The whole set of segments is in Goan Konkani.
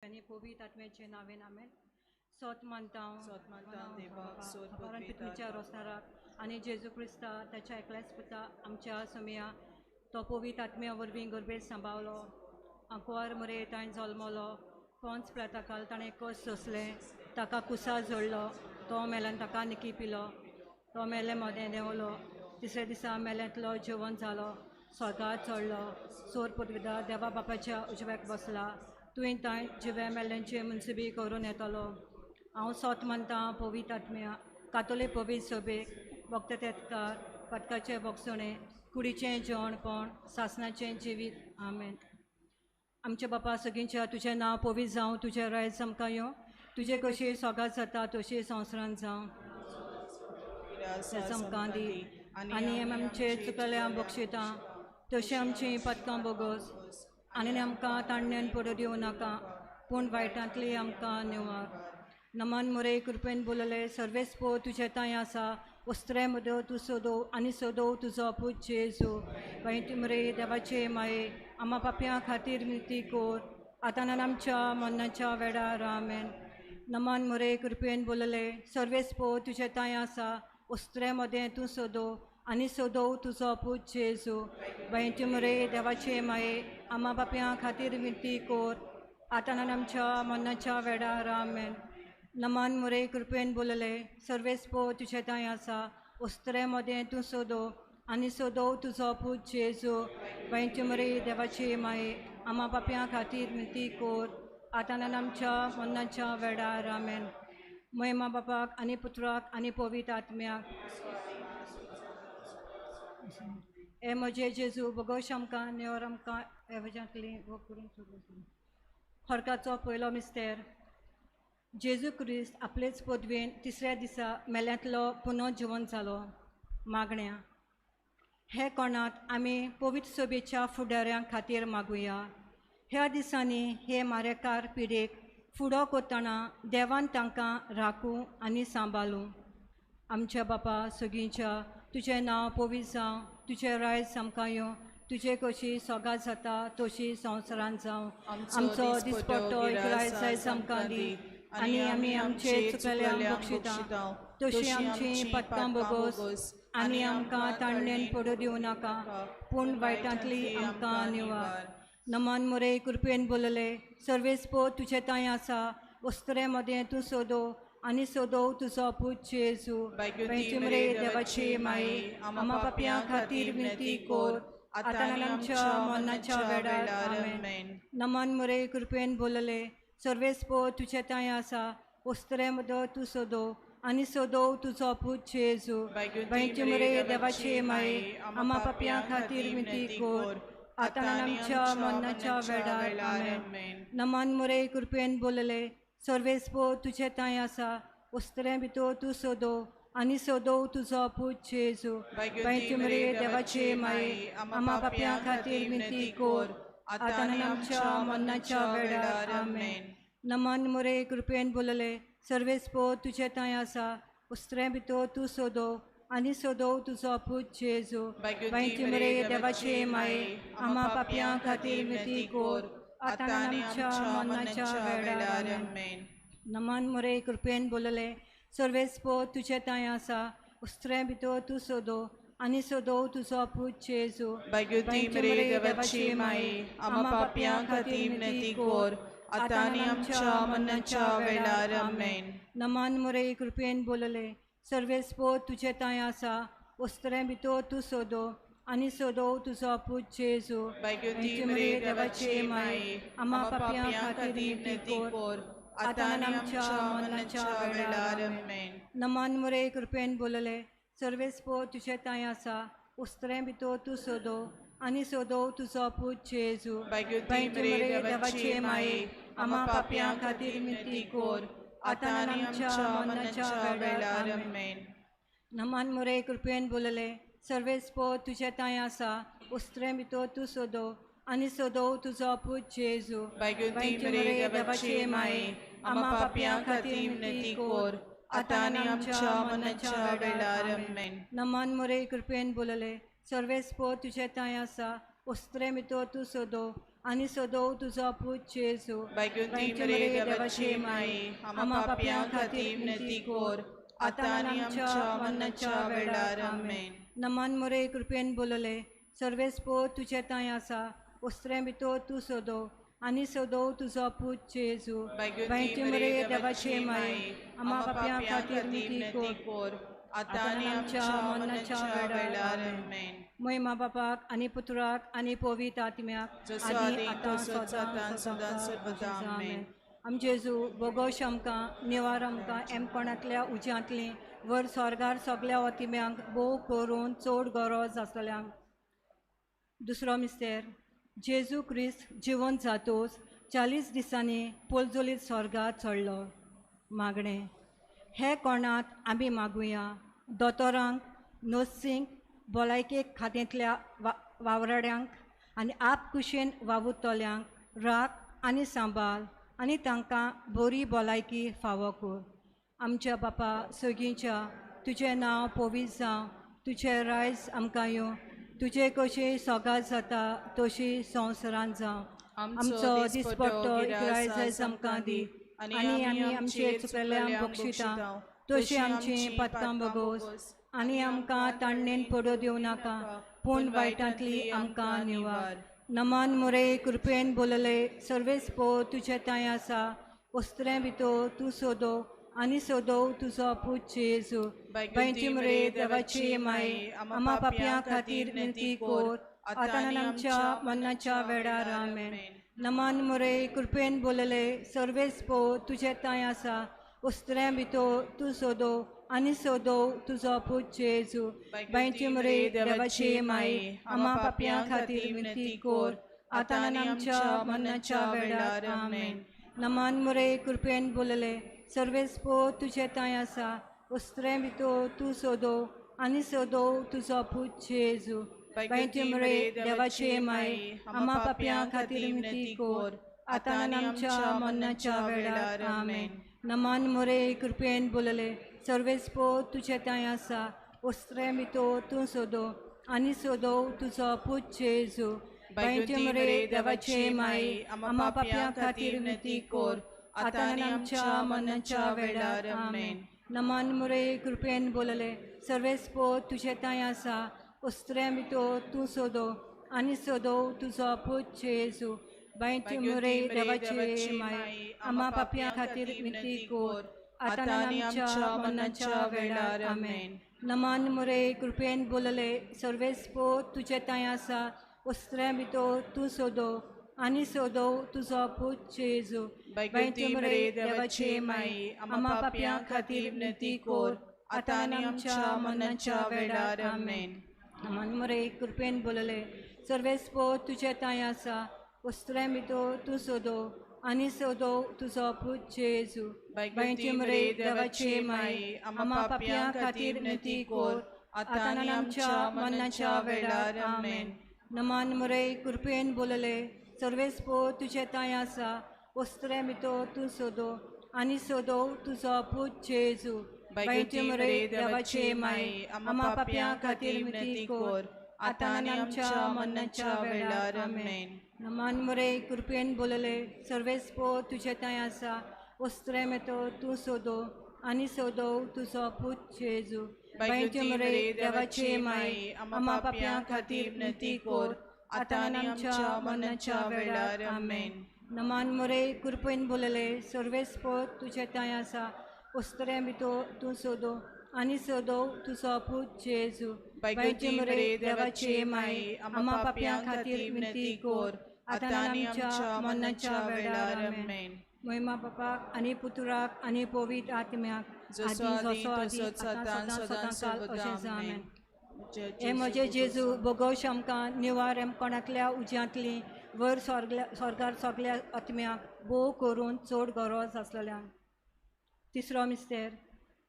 आनी पवित्र आत्म्याचे नांवेन आमेन. सोत मानता सोत मानता देवाक, सोत कारण पवित्र पृथ्वीच्या रोसणाराक आनी जेजू क्रिस्ता ताच्या एकल्याच पुता आमच्या सोमया तो पवित्र आत्म्या वरवीं गर्भेत सांबावलो. आंकवार मरे ताणें जल्मलो. पोंच प्लाताकाल ताणें कस सोंसलें. ताका कुसा जोडलो. तो मेल्यान ताका निकी पिलो. तो मेले मदें देंवलो. तिसऱ्या दिसा मेल्यांतलो जेवण जालो. स्वर्गार चडलो. सोर पुर्विदा देवा बापाच्या उजव्याक बसला. तुवें तांय जिव्या मेल्ल्यांचे मुन्सिबी करून येतलो. हांव सोत मानता पवित्र आत्म्या कातोलीक पवित्र सभेक भक्ततेतकार पटकाचें बोगसणें कुडीचें जेवणपण सासणाचें जिवीत आमेन. आमच्या बापा सगळींच्या तुजें नांव पवित्र जावं. तुजें रायज आमकां येवं. तुजें कशी सोगात जाता तशी संवसारांत जावं. आमकां दी आनी आमी आमचे चुकल्या बक्षिता तशी आमची पदकां बोगस आनी आमकां ताणण्यान पडू दिवं नाका पूण वायटांतली आमकां निवार. नमन मोरे कृपेन बोलले सर्वेस पो तुजे तांय आसा. वस्त्रे मदो तूं सोदो आनी सोदो तुजो पूत जेजू. बांय मरे देवाचे माये आमा पापयां खातीर विनती कोर आतां आमच्या मरणाच्या वेळार आमेन. नमन मोरे कृपेन बोलले सर्वेस पो तुजे तांय आसा. वस्त्रे मदें तूं सोदो आनी सोदो तुजो पूत जेजू. बांय मरे देवाचे माये आमा पापयां खातीर विनती कोर आतां आमच्या मरणाच्या वेळार आमेन. नमन मोरे कृपेन बोलले सर्वेस पो तुजे तांय आसा. वस्त्रे मदें तूं सोदो आनी सोदो तुजो पूत जेजू. बांय मरे देवाचे माये आमा पापयां खातीर विनती कोर आतां आमच्या मरणाच्या वेळार आमेन. महिमा बापाक आनी पुत्राक आनी पवित्र आत्म्याक. हे म्हजे जेजू बोगोश आमकां नेवर आमकां एवजांतली करून हरकाचो पयलो मिस्तेर. जेजू क्रिस्त आपलेच पदवेन तिसऱ्या दिसा मेल्यांतलो पुनः जिवन जालो. मागण्या हे कोणात आमी पवित्र सभेच्या फुडाऱ्यां खातीर मागुया. ह्या दिसांनी हे मारेकार पिडेक फुडो करतना देवान तांकां राखूं आनी सांबाळूं. आमच्या बापा सगळींच्या तुजें नांव पवित्र जावं. तुजें रायज आमकां येवं. तुजें कशी सोगात जाता तशी संवसारांत जावं. आमचो दिसपट्टो रायज आयज आमकां दी आनी आमी आमचे चुकल्या बक्षिता तशी आमची पत्तां बोगोस आनी आमकां ताणण्यान पडू दिवं नाका पूण वायटांतली आमकां निवार. नमन मोरे कृपेन बोलले सर्वेस पो तुजे तांय आसा. वस्त्रे मदें तूं सोदो आनी सोदो तुजो पूत जेजू. बांय मरे देवाची माये आमा पापयां खातीर विनती कोर आतां आमच्या मरणाच्या वेळार आमेन. नमन मोरे कृपेन बोलले सर्वेस पो तुजे तांय आसा. वस्त्रे मदो तूं सोदो आनी सोदो तुजो पूत जेजू. बांय मरे देवाची माये आमा पापयां खातीर विनती कोर आतां आमच्या मरणाच्या वेळार आमेन. नमन मोरे कृपेन बोलले सर्वेस पो तुजे तांय आसा. वस्त्रे भितर तूं सोदो आनी सोदो तुजो पूत जेजू. बांय मरे देवाचे माये आमा पापयां खातीर विनती कोर आतां आमच्या मरणाच्या वेळार आमेन. नमन मोरे कृपेन बोलले सर्वेस पो तुजे तांय आसा. वस्त्रे भितर तूं सोदो आनी सोदो तुजो पूत जेजू. बांय मरे देवाचे माये आमा पापयां खातीर विनती कोर आतां आमच्या मरणाच्या वेळार आमेन. नमन मोरे कृपेन बोलले सर्वेस पो तुजे तांय आसा. वस्त्रे भितर तूं सोदो आनी सोदो तुजो पूत जेजू. बांय मरे देवाची माये आमा पापयां खातीर विनती कोर आतां आमच्या मरणाच्या वेळार आमेन. नमन मोरे कृपेन बोलले सर्वेस पो तुजे तांय आसा. वस्त्रे भितर तूं सोदो आनी सोदो तुजो पूत जेजू. बांय मरे देवाची माये आमा पापयां खातीर विनती कोर आतां आमच्या मरणाच्या वेळार आमेन. नमन मोरे कृपेन बोलले सर्वेस पो तुजे तांय आसा. वस्त्रे भितर तूं सोदो आनी सोदो तुजो पूत जेजू. बांय मरे देवाचे माये आमा पापयां खातीर विनती कोर आतां आमच्या मरणाच्या वेळार आमेन. नमन मोरे कृपेन बोलले सर्वेस पो तुजे तांय आसा. वस्त्रे भितर तूं सोदो आनी सोदो तुजो पूत जेजू. बांय मरे देवाचे माये आमा पापयां खातीर विनती कोर आतां आमच्या मरणाच्या वेळार आमेन. नमन मोरे कृपेन बोलले सर्वेस पो तुजे तांय आसा. वस्त्रे भितर तूं सोदो आनी सदोव तुजो पूत जेजू. भाग्यवंती मरिये देवाची माई, आम्हा पापयां खातीर विनंती कर, आतां आनी आमच्या मरणाच्या वेळार. आमेन. नमन मोरे कृपेन बोलले, सर्वेस पो तुजे तांय आसा, उस्त्रें भितर तूं सोदो आनी सदोव तुजो पूत जेजू. भाग्यवंती मरिये देवाची माई, आम्हा पापयां खातीर विनंती कर, आतां आनी आमच्या मरणाच्या वेळार. आमेन. मोय बापाक आनी पुत्राक आनी पवित्र आत्म्याक, जसो आदी तसोच आतां सदां सर्वदा. आमेन. आमचे जेजू बोगोश आमकां निवार आमकां एमकोणांतल्या उज्यांतली वर स्वर्गार सगल्या ओतिम्यांक भोव करून चड गरज आसलेल्यांक. दुसरो मिस्तेर, जेजू क्रिस्त जिवन जातोच 40 दिसांनी पोलजोलीत स्वर्गार चडलो. मागणें हे कोणात आमी मागुया दोतोरांक, नर्सींक, भलायके खात्यांतल्या वावराड्यांक आनी आपकुशेन वावुरतल्यांक राख आनी सांबाळ आनी तांकां बरी भलायकी फावो कर. आमच्या बापा सगींच्या, तुजें नांव पवित्र जावं, तुजें रायज आमकां येवं, तुजें कशें सोगात जाता तशी संवसारांत जावं. आमचो दिसपट्टो रायज आयज आमकां दी आनी आमी आमचे चुकलेल्यांक बक्षिता तशी आमची पातकां बगोस आनी आमकां ताणणेन पडो दिवं नाका, पूण वायटांतली आमकां निवार. नमन मोरे कृपेन बोलले, सर्वेस पो तुजे तांय आसा, उस्त्रें भितर तूं सोदो आनी सोदो तुजो पूत जेजू. भाग्यवंती मरिये देवाची माई, आम्हा पापयां खातीर विनंती कर, आतां आनी आमच्या मरणाच्या वेळार. आमेन. नमन मोरे कृपेन बोलले, सर्वेस पो तुजे तांय आसा, उस्त्रें भितर तूं सोदो आनी सोदो तुजो पूत जेजू. भाग्यवंती मरिये देवाची माई, आम्हा पापयां खातीर विनंती कर, आतां आनी आमच्या मरणाच्या वेळार. आमेन. नमन मोरे कृपेन बोलले, सर्वेस पो तुजे तांय आसा, उस्त्रें भितर तूं सोदो आनी सोदो तुजो पूत जेजू. भाग्यवंती मरिये देवाची माई, आम्हा पापयां खातीर विनंती कर, आतां आनी आमच्या मरणाच्या वेळार. आमेन. नमन मोरे कृपेन बोलले, सर्वेस पो तुजे तांय आसा, उस्त्रें भितर तूं सोदो आनी सोदो तुजो पूत जेजू. भाग्यवंती मरिये देवाची माई, आम्हा पापयां खातीर विनंती कर, आतां आनी आमच्या मरणाच्या वेळार. आमेन. नमन मोरे कृपेन बोलले, सर्वेस पो तुजे तांय आसा, उस्त्रें भितर तूं सोदो आनी सोदो तुजो पूत जेजू. भाग्यवंती मोरे मरिये देवाची देवाची माई, माई, आम्हा आम्हा पापयां पापयां खातीर खातीर विनंती विनंती कर, कर, आतां आतां आनी आनी आमच्या आमच्या मरणाच्या मरणाच्या वेळार. वेळार. आमेन. आमेन. नमन मोरे कृपेन बोलले, सर्वेस पो तुजे तांय आसा, उस्त्रें भितर तूं सोदो आनी सोदो तुजो पूत जेजू. भाग्यवंती मरिये देवाची माई, आम्हा पापयां खातीर विनंती कर, आतां आनी आमच्या मरणाच्या वेळार. आमेन. नमन मोरे कृपेन बोलले, सर्वेस पो तुजे तांय आसा, उस्त्रें भितर तूं सोदो आनी सोदो तुजो पूत जेजू. भाग्यवंती मरिये देवाची माई, आम्हा पापयां खातीर विनंती कर, आतां आनी आमच्या मरणाच्या वेळार. आमेन. नमन मोरे कृपेन बोलले, सर्वेस पो तुजे तांय आसा, उस्त्रें भितर तूं सोदो आनी सोदो तुजो पूत जेजू. भाग्यवंती मरिये देवाची माई, आम्हा पापयां खातीर विनंती कर, आतां आनी आमच्या मरणाच्या वेळार. आमेन. नमन मोरे कृपेन बोलले, सर्वेस पो तुजे तांय आसा, उस्त्रें भितर तूं सोदो आनी सोदो तुजो पूत जेजू. भाग्यवंती मरिये देवाची माई, आम्हा पापयां खातीर विनंती कर, आतां आनी आमच्या मरणाच्या वेळार. आमेन. नमन मोरे कृपेन बोलले, सर्वेस पो तुजे तांय आसा, उस्त्रें भितर तूं सोदो आनी सोदो तुजो पूत जेजू. भाग्यवंती मरिये देवाची माई, आम्हा पापयां खातीर विनंती कर, आतां आनी आमच्या मरणाच्या वेळार. आमेन. मोहिमा बापाक आनी पुत्राक आनी पवित्र आत्म्याक, जसो आदी आदी जसो आदी तसोच आतां आतां सदां सदां सदां काल सर्वदा. अशें जावं. आमेन. हे म्हजे जेजू बोगोश आमकां निवार कोणांतल्या उज्यांतली वर स्वर्गल्या स्वर्गार सगल्या आत्म्याक भोव करून चड गरज आसलेल्यांक. तिसरो मिस्तेर,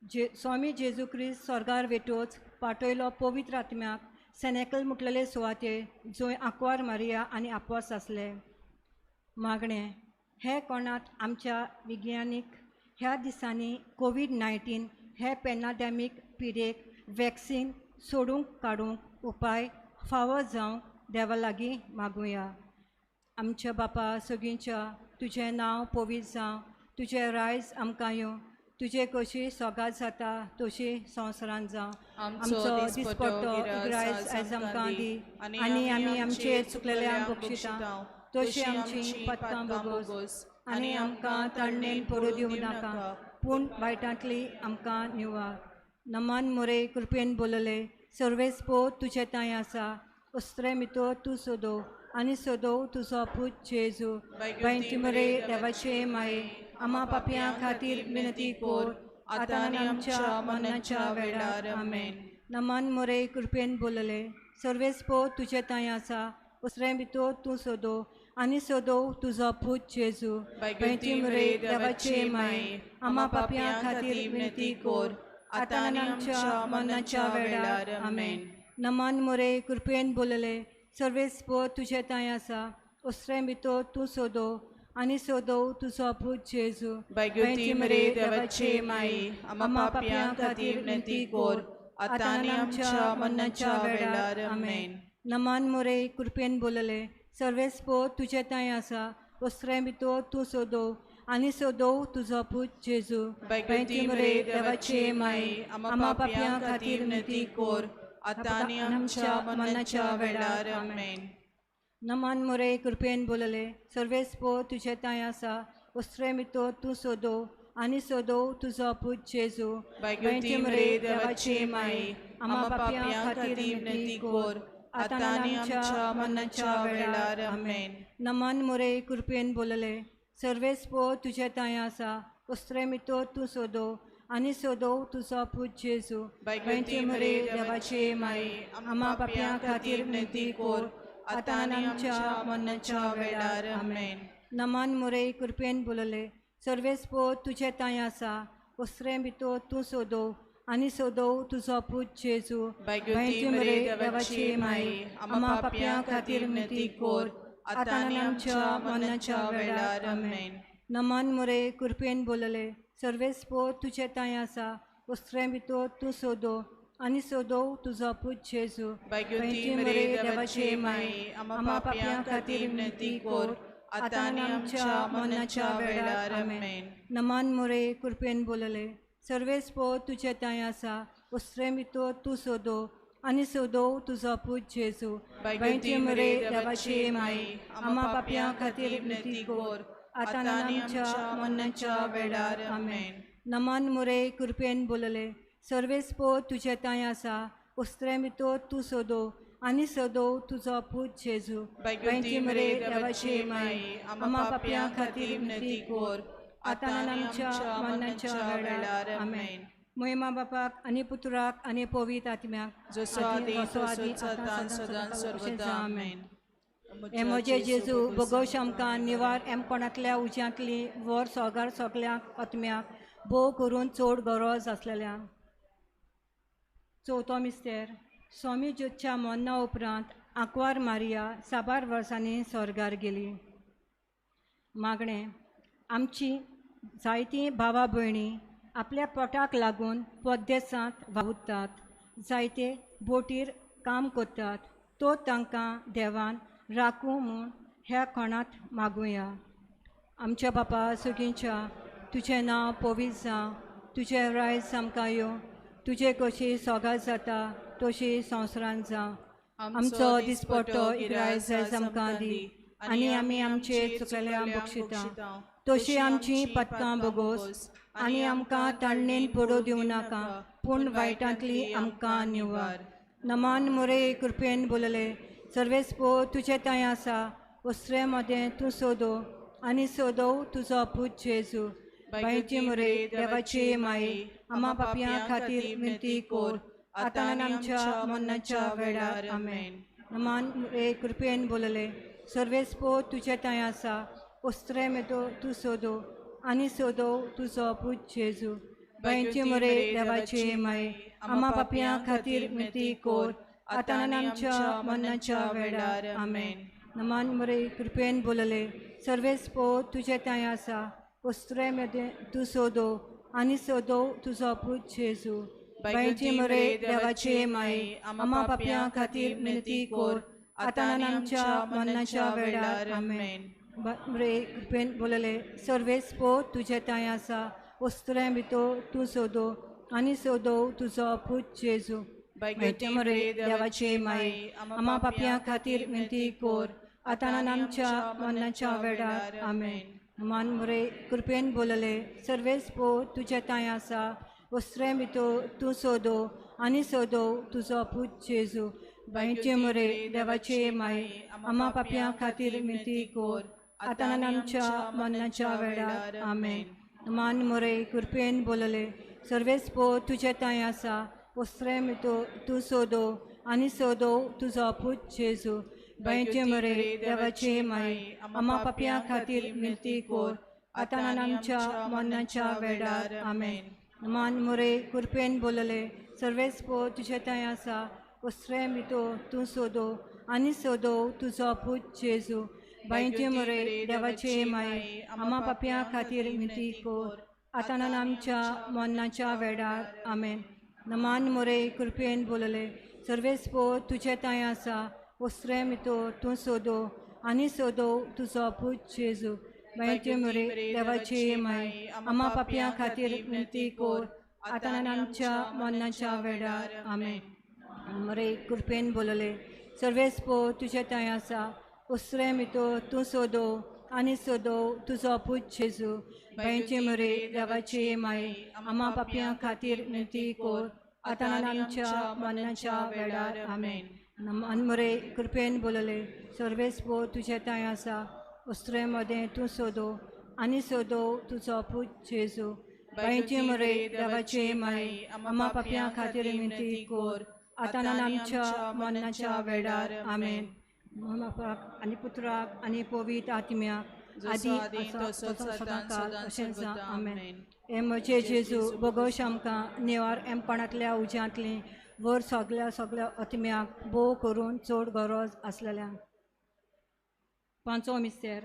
जे स्वामी जेजू क्रिस्त स्वर्गार वेटोच पाटयलो पवित्र आत्म्याक सेनेकल म्हटलेले सुवाते जंय आंकवार मारिया आनी आपवास आसले. मागणें हे कोणात आमच्या विज्ञानीक ह्या दिसांनी कोवीड 19 हे पॅनाडेमीक पिडेक वॅक्सीन सोडूंक काडूंक उपाय फावो जावंक देवा लागीं मागुया. आमच्या बापा सगळींच्या तुजें नांव पवित्र जावं, तुजें रायज आमकां येवं, तुजें कशी सोगात जाता तशी संवसारांत जावं. आमचो दिसपट्टो इग्रायज आयज आमकां दी आनी आमी आमचे चुकलेल्यांक बक्षिता तशी आमची पत्तां बगोस आनी आमकां ताणणेन पडूं दिवं नाका, पूण वायटांतली आमकां निवार. नमान मोरे कृपेन बोलले, सर्वेस पो तुजें तांय आसा, अस्त्रे मितो तूं सोदो आनी सोदो तुजो पूत जेजू. बांयची मरे देवाचे माये, आमा पापयां खातीर विनंती कोर आतां आनी आमच्या मरणाच्या वेळार. आमेन. नमान मोरे कृपेन बोलले, सर्वेस पो तुजें तांय आसा, उसरे भितर तूं सोदो आनी सोदो तुजो पूत जेजू. बांयची मरे देवाचे माये, आमा पापयां खातीर विनंती कोर आतां आनी आमच्या मरणाच्या वेळार. आमेन. नमान मोरे कृपेन बोलले, सर्वेस पो तुजें तांय आसा, उसरे भितर तूं सोदो आनी सोदो तुजो पूत जेजू. बायगुती मरे देवाचे माये, आमा पापयां खातीर विनंती कोर आतां आनी आमच्या मरणाच्या वेळार. आमेन. नमान मोरे कृपेन बोलले, सर्वेस पो तुजें तांय आसा, उसरे भितर तूं सोदो आनी सोदो तुजो पूत जेजू. बायगुती मरे देवाचे माये, आमा पापयां खातीर विनंती कोर आतां आनी आमच्या मरणाच्या वेळार. आमेन. नमान मोरे कृपेन बोलले, सर्वेस पो तुजें तांय आसा, उसरे भितर तूं सोदो आनी सोदो तुजो पूत जेजू. बायगुती मरे देवाचे माये, आमा पापयां खातीर विनंती कोर आतां आनी आमच्या मरणाच्या वेळार. आमेन. नमान मोरे कृपेन बोलले, सर्वेस पो तुजें तांय आसा, उसरे भितर तूं सोदो आनी सोदो तुजो पूत जेजू. बायगुती मरे देवाचे माये, आमा पापयां खातीर विनंती कोर आतां आनी आमच्या मरणाच्या वेळार. आमेन. नमान मोरे कृपेन बोलले, सर्वेस पो तुजें तांय आसा, उसरे भितर तूं सोदो आनी सोदो तुजो पूत जेजू. बायगुती मरे देवाचे माये, आमा पापयां खातीर विनंती कोर आतां आनी आमच्या मरणाच्या वेळार. आमेन. नमान मोरे कृपेन बोलले, सर्वेस पो तुजें तांय आसा, उसरे भितर तूं सोदो आनी सोदो तुजो पूत जेजू. बायगुती मरे देवाचे माये, आमा पापयां खातीर विनंती कोर आतां आनी आमच्या मरणाच्या वेळार. आमेन. नमान मोरे कृपेन बोलले, सर्वेस पो तुजें तांय आसा, उसरे भितर तूं सोदो आनी सोदो तुजो पूत जेजू. बायगुती मरे देवाचे माये, आमा पापयां खातीर विनंती कोर आतां आनी आमच्या मरणाच्या वेळार. आमेन. नमान मोरे कृपेन बोलले, सर्वेस पो तुजें तांय आसा, उसरे भितर तूं सोदो आनी सोदो तुजो पूत जेजू. बायगुती मरे देवाचे माये, आमा पापयां खातीर विनंती कोर आतां आनी आमच्या मरणाच्या वेळार. आमेन. मोहिमा बापाक आनी पुत्राक आनी पवित्र आत्म्याक, जसो आदी तसोच आतां सदां सर्वदा. आमेन. हे म्हजे जेजू, भोगोश आमकां निवार एमकोणांतल्या उज्यांतली वर सोगार सगल्यांक आत्म्याक भोव करून चड गरज आसलेल्यांक. चवथो मिस्तेर. स्वामी ज्योतच्या मरणा उपरांत आंकवार मारिया साबार वर्सांनी स्वर्गार गेली. मागणें. आमची जायतीं भावा भयणी आपल्या पोटाक लागून परदेसांत वावुरतात, जायते बोटीर काम करतात, तो तांकां देवान राखूं म्हूण ह्या कोणांत मागुया. आमच्या बापा सगळींच्या तुजें नांव पवित्र जावं, तुजें रायज आमकां येवं, तुजें कशी सोगात जाता तशी संवसारांत जावं. आमचो दिसपट्टो इग्रायज आयज आमकां दी आनी आमी आमचे चुकलेल्यांक बक्षिता तशी आमची पतकां बगोस आनी आमकां ताणणेन पडूं दिवं नाका, पूण वायटांतली आमकां निवार. नमान मोरे कृपेन बोलले, सर्वेस पो तुजें तांय आसा, उसरे मदें तूं सोदो आनी सोदो तुजो पूत जेजू. बांयची मोरे देवाची माये, आमा पापयां खातीर विनंती कोर आतां आनी आमच्या मरणाच्या वेळार. आमेन. नमान मोरे कृपेन बोलले, सर्वेस पो तुजें तांय आसा, उस्त्रे मेदो तूं सोदो आनी सोदो तुजो पूत जेजू. बांयची मोरे देवाची माये, आमा पापयां खातीर विनंती कोर आतां आनी आमच्या मरणाच्या वेळार. आमेन. नमान मोरे कृपेन बोलले, सर्वेस पो तुजें तांय आसा, उस्त्रे मेदें तूं सोदो आनी सोदो तुजो पूत जेजू. बांयची मोरे देवाची माये, आमा पापयां खातीर विनंती कोर आतां आनी आमच्या मरणाच्या वेळार आमेन. बरे कृपेन बोलले सर्वेस पो तुजे तांय आसा वस्त्रें भितर तूं सोदो आनी सोदो तुजो पूत जेजू. मरे देवाचे माये आमा पापयां खातीर विनंती कोर आतां आनी आमच्या मरणाच्या वेळार आमेन. मान मरे कृपेन बोलले सर्वेस पो तुजे तांय आसा वस्त्रें भितर तूं सोदो आनी सोदो तुजो पूत जेजू. बांयचे मरे देवाचे माये आमा पापयां खातीर विनंती कोर आतां आनी आमच्या मरणाच्या वेळार आमेन. मान मरे कृपेन बोलले सर्वेस पो तुजे तांय आसा वस्त्रें भितर तूं सोदो आनी सोदो तुजो पूत जेजू. बांयचे मरे देवाचे माये आमा पापयां खातीर विनंती कोर आतां आनी आमच्या मरणाच्या वेळार आमेन. मान मरे कृपेन बोलले सर्वेस पो तुजे तांय आसा वस्त्रें भितर तूं सोदो आनी सोदो तुजो पूत जेजू. बांयचे मरे देवाचे माये आमा पापयां खातीर विनंती कोर आतां आनी आमच्या मरणाच्या वेळार आमेन. मान मोरे कृपेन बोलले सर्वेस पो तुजे तांय आसा वस्त्रें भितर तूं सोदो आनी सोदो तुजो पूत जेजू. बांयचे मोरे देवाचे माये आमा पापयां खातीर विनंती कोर आतां आनी आमच्या मरणाच्या वेळार आमेन. मोरे कृपेन बोलले सर्वेस पो तुजे तांय आसा वस्त्रें भितर तूं सोदो आनी सोदो तुजो पूत जेजू. बांयचे मोरे देवाचे माये आमा पापयां खातीर विनंती कोर आतां आनी आमच्या मरणाच्या वेळार आमेन. मोरे कृपेन बोलले सर्वेस पो तुजे तांय आसा वस्त्रें मदें तूं सोदो आनी सोदो तुजो पूत जेजू. बांयचे मोरे देवाचे माये आमा पापयां खातीर विनंती कोर आतां आनी आमच्या मरणाच्या वेळार आमेन. बापाक आनी पुत्राक आनी पवित्र आत्म्याक आदी सदांकाल अशें जावं आमेन. हे म्हजे जेजू बोगोश आमकां निवार एमपणांतल्या उज्यांतली वर सगल्या सगल्या आत्म्याक भोव करून चड गरज आसलेल्या. पांचवो मिस्तेर.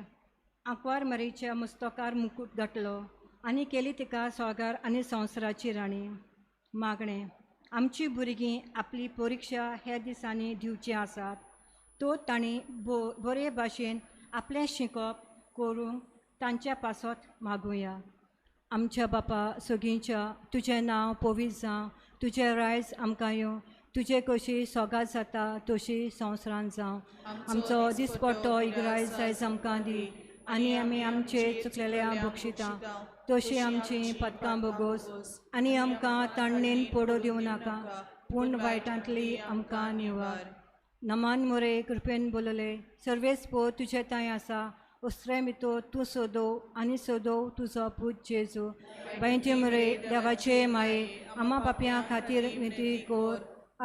आंकवार मरीच्या मुस्तकार मुकूट घातलो आनी केली तिका सोगार आनी संवसाराची राणी. मागणें. आमची भुरगीं आपली परिक्षा ह्या दिसांनी दिवची आसात तो तांणी बरे भाशेन आपलें शिकप करूंक तांच्या पासत मागुया. आमच्या बापा सगींच्या तुजें नांव पवित्र जावं, तुजें रायज आमकां येवं, तुजें कशी सोगात जाता तशी संवसारांत जावं. आमचो दिसपट्टो इग्रायज आयज आमकां दी आनी आमी आमचे चुकलेल्या बक्षिता तशी आमची पदकां बोगोस आनी आमकां ताणणेन पडो दिवं नाका पूण वायटांतली आमकां निवार. नमान मोरे कृपेन बोलले सर्वेस पो तुजे तांय आसा वस्त्रें भितर तूं सोदो आनी सोदो तुजो पूत जेजू. बांयचे मोरे देवाचे माये आमा पापयां खातीर विनंती कोर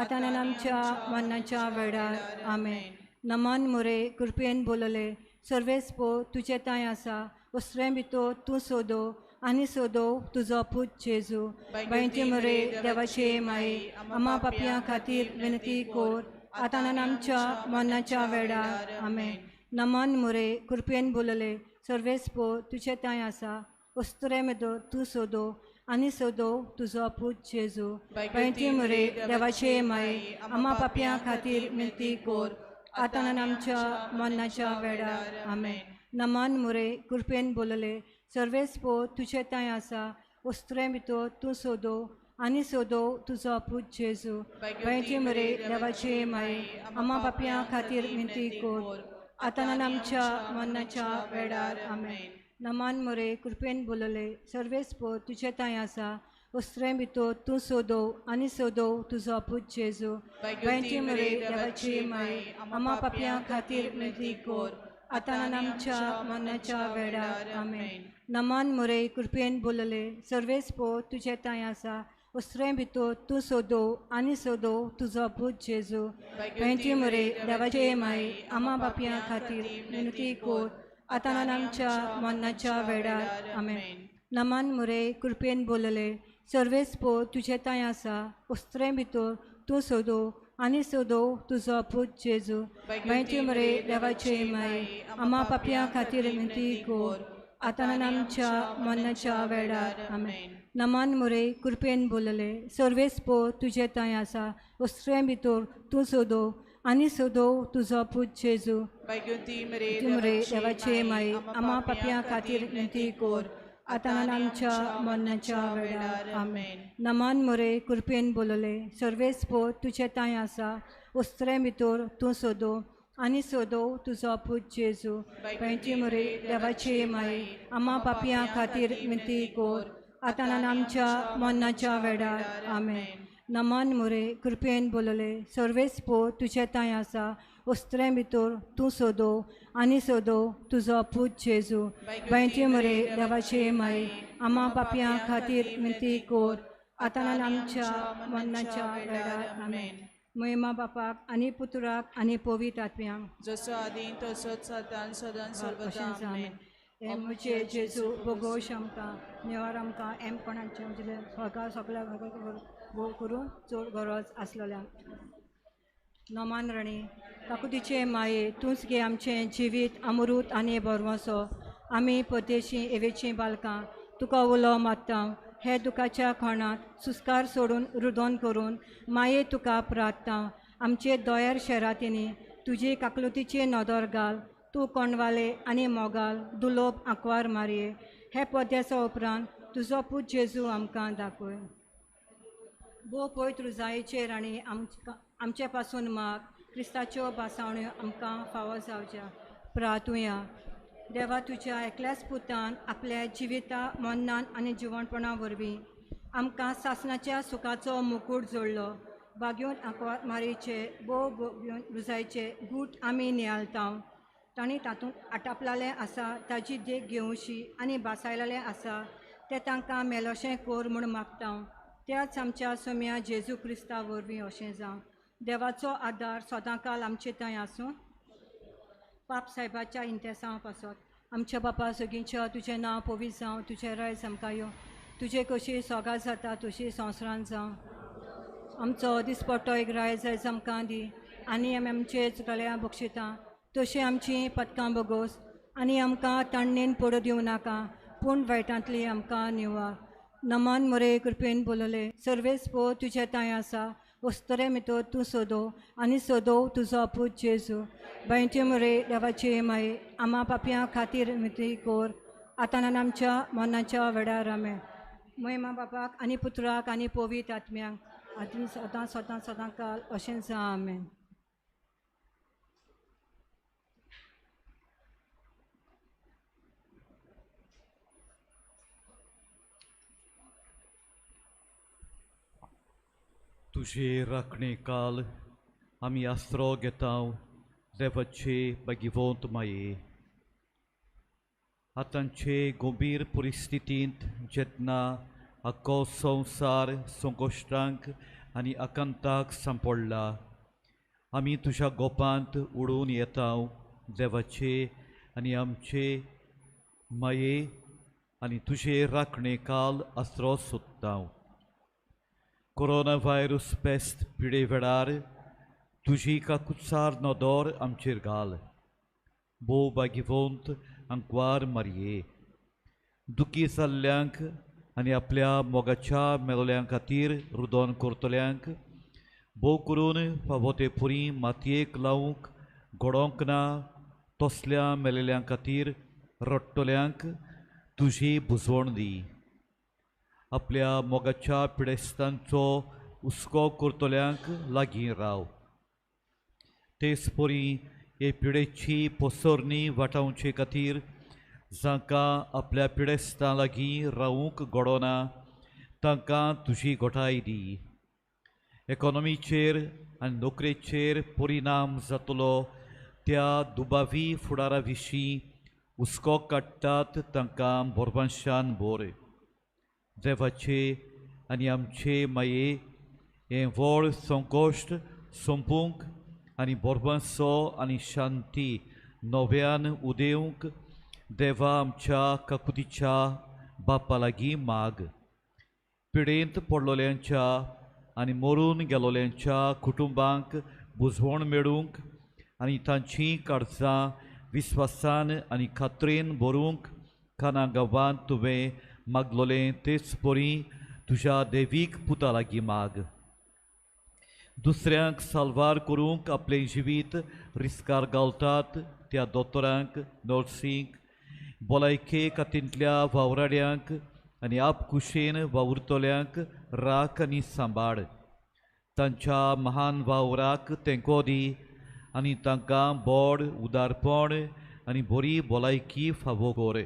आतां आनी आमच्या मरणाच्या वेळार आमेन. नमान मोरे कृपेन बोलले सर्वेस पो तुजे तांय आसा वस्त्रें भितर तूं सोदो आनी सोदो तुजो पूत जेजू. बांयचे मोरे देवाचे माये आमा पापयां खातीर विनंती कोर आतां आनी आमच्या मरणाच्या वेळार आमेन. नमान मोरे कृपेन बोलले सर्वेस पो तुजे तांय आसा वस्त्रें भितर तूं सोदो आनी सोदो तुजो पूत जेजू. बांयचे मोरे देवाचे माये आमा पापयां खातीर विनंती कोर आतां आनी आमच्या मरणाच्या वेळार आमेन. नमान मोरे कृपेन बोलले सर्वेस पो तुजे तांय आसा वस्त्रें भितर तूं सोदो आनी सोदो तुजो पूत जेजू. बांयचे मोरे देवाचे माये आमा पापयां खातीर विनंती कोर आतां आनी आमच्या मरणाच्या वेळार आमेन. नमान मोरे कृपेन बोलले सर्वेस पो तुजे तांय आसा वस्त्रें भितर तूं सोदो आनी सोदो तुजो पूत जेजू. बांयचे मोरे देवाचे माये आमा पापयां खातीर विनंती कोर आतां आनी आमच्या मरणाच्या वेळार आमेन. नमान मोरे कृपेन बोलले सर्वेस पो तुजे तांय आसा वस्त्रें भितर तूं सोदो आनी सोदो तुजो पूत जेजू. बांयचे मोरे देवाचे माये आमा पापयां खातीर विनंती कोर आतां आनी आमच्या मरणाच्या वेळार आमेन. नमान मोरे कृपेन बोलले सर्वेस पो तुजे तांय आसा वस्त्रें भितर तूं सोदो आनी सोदो तुजो पूत जेजू. बांयचे मोरे देवाचे माये आमा पापयां खातीर विनंती कोर आतां आनी आमच्या मरणाच्या वेळार आमेन. नमान मोरे कृपेन बोलले सर्वेस पो तुजे तांय आसा वस्त्रें भितर तूं सोदो आनी सदो तुजो पूत जेजू. भाग्यवंती मरिये मरे देवाचे माये, आमा पापयां खातीर विनंती कर, आतां आनी आमच्या मरणाच्या वेळार. आमेन. नमन मोरे कृपेन बोलले, सर्वेस पोर तुजे तांय आसा, उस्त्रे भितर तूं सोदो आनी सोदो तुजो पूत जेजू. भाग्यवंती मरे देवाचे माये, आमा पापयां खातीर विनंती कर, आतां आनी आमच्या मरणाच्या वेळार. आमेन. नमन मोरे कृपेन बोलले, सर्वेस पोर तुजे तांय आसा, उस्त्रे भितर तूं सोदो आनी सोदो तुजो पूत जेजू. भाग्यवंती मरे देवाचे माये, आमा पापयां खातीर विनंती कर, आतां आनी आमच्या मरणाच्या वेळार. आमेन. महिमा बापाक आनी पुत्राक आनी पवित्र आत्म्याक, जसो आदी तसोच सदां सदां सर्वदा. अशेंच. आमेन. आमेन. हे म्हजे जेजू, भोगोश आमकां, निवार आमकां एम कोणाचें म्हणजे सगळ्या सगळ्या भोग करून चड गरज आसलेल्या. नमान राणी काकुतीचे माये, तूंच गे आमचें जिवीत अमृत आनी भरवंसो. आमी परदेशी एवेचीं बालकां तुका उलो मारता. हे दुखाच्या खणांत सुस्कार सोडून रुदोन करून माये तुका प्रार्थता. आमचे दोयार शेरातींनी तुजी काकलुतीची नदर घाल. तूं कोणवाले आनी मोगाल दुलोब आंकवार मारये, हे पद्याचा उपरांत तुजो पूत जेजू आमकां दाखय. भोव पवित्र रुजायेचेर आनी आमचे पासून माग, क्रिस्ताच्यो भासावण्यो आमकां फावो जावच्या. प्रार्थुया. देवा, तुज्या एकल्याच पुतान आपल्या जिविता मन्नान आनी जिवणपणा वरवीं आमकां सासणाच्या सुखाचो मुकूट जोडलो. बागेवन आंकवार मारीचे भोव भोगून रुजायचे गूट आमी नियाळता. तांणी तातूंत आटापलेलें आसा ताजी देख घेवची आनी भासायलेलें आसा तें तांकां मेलोशें कर म्हूण मागता. त्याच आमच्या सोम्या जेजू क्रिस्ता वरवीं अशें जावं. देवाचो आदार सदांकाल आमचे थंय आसूं. पाप सायबाच्या इंतेसांव पासत. आमच्या बापा सगळींच्या तुजें नांव पवित्र जावं, तुजें रायज आमकां येवं, तुजें कशी सोगां जाता तशी संवसारांत जावं. आमचो दिसपट्टो एक रायज आयज आमकां दी, आनी आमी आमचे चुकल्या बक्षिता तशी आमची पदकां बगोस, आनी आमकां ताणणेन पडू दिवं नाका, पूण वायटांतली आमकां निवार. नमन मोरे कृपेन बोलले, सर्वेस पो तुजें तांय आसा, वस्तरे मितो तूं सोदो आनी सोदो तुजो पूत जेजू. बांयचे मोरे देवाचे माये, आमा पापयां खातीर विनंती कर, आतां आनी आमच्या मनाच्या वेळार. आमेन. महिमा बापाक आनी पुत्राक आनी पवित्र आत्म्याक, आदी सदां सदां सदां काल अशें जावं. आमेन. तुजे राखणे काल आमी आसरो घेता देवाचे बागिवंत माये. आतांचे गंभीर परिस्थितींत जेन्ना आख्खो संवसार संकश्टांक आनी आकांताक सांपडला, आमी तुज्या गोपांत उडून येता देवाचे आनी आमचे माये आनी तुजे राखणे काल आसरो सोदता. कोरोना व्हायरस पेस्त पिडे वेळार तुजी काकुत्सार नदर आमचेर घाल. भोव बागिवंत आंकवार मारये, दुखी जाल्ल्यांक आनी आपल्या मोगाच्या मेलोल्यां खातीर रुदोन करतल्यांक, भोव करून फावो ते पुरी मातयेक लावंक घडोवंक ना तसल्या मेलेल्यां खातीर रडटल्यांक तुजी बुजवण दी. आपल्या मोगाच्या पिडेस्तांचो हुस्को करतल्यांक लागीं राव. तेच परी हे पिडेची पसरणी वाटावचे खातीर जांकां आपल्या पिडेस्तां लागीं रावूंक घडोना तांकां तुजी घटाय दी. एकोनॉमीचेर आनी नोकरेचेर परिणाम जातलो त्या दुबावी फुडारा विशीं हुस्को काडटात तांकां भरवंशान भर. देवाचे आनी आमचे माये हें व्हड संकश्ट सोंपूंक आनी भरवंसो आनी शांती नव्यान उदेवंक देवा आमच्या काकुतीच्या बापा लागीं माग. पिडेंत पडलोल्यांच्या आनी मरून गेलोल्यांच्या कुटुंबांक बुजवण मेळूंक आनी तांचीं काळजां विस्वासान आनी खात्रेन भरूंक काना गांवांत तुवें मागलोलें तेच परी तुज्या देवीक पुता लागीं माग. दुसऱ्यांक साल्वार करूंक आपलें जिवीत रिस्कार घालतात त्या दोतोरांक, नर्सींक, भलायके खातींतल्या वावराड्यांक आनी आपकुशेन वावुरतल्यांक राख आनी सांबाळ. तांच्या महान वावराक तेंको दी आनी तांकां बोड, उदारपण आनी बरी भलायकी फावो कर.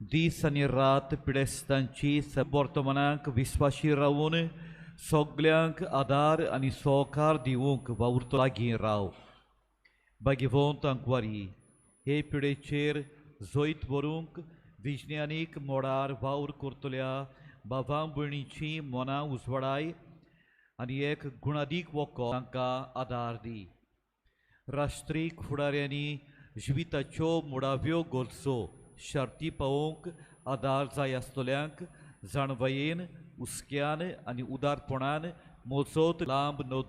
दीस आनी रात पिडेस्तांची वर्तमानाक विस्वाशी रावून सगल्यांक आदार आनी सहकार दिवंक वावुरतो लागीं राव. भाग्यवंत आंकवारी, हे पिडेचेर जैत व्हरूंक विज्ञानीक मोडार वावर करतल्या बाबा भयणीची मनां उजवाडाय आनी एक गुणादीक वखद तांकां आदार दी. राष्ट्रीक फुडाऱ्यांनी जिविताच्यो मुळाव्यो गरजो शर्ती पावोवंक आदार जाय आसतल्यांक जाणवयेन, हुस्क्यान आनी उदारपणान मोजत लांब नदर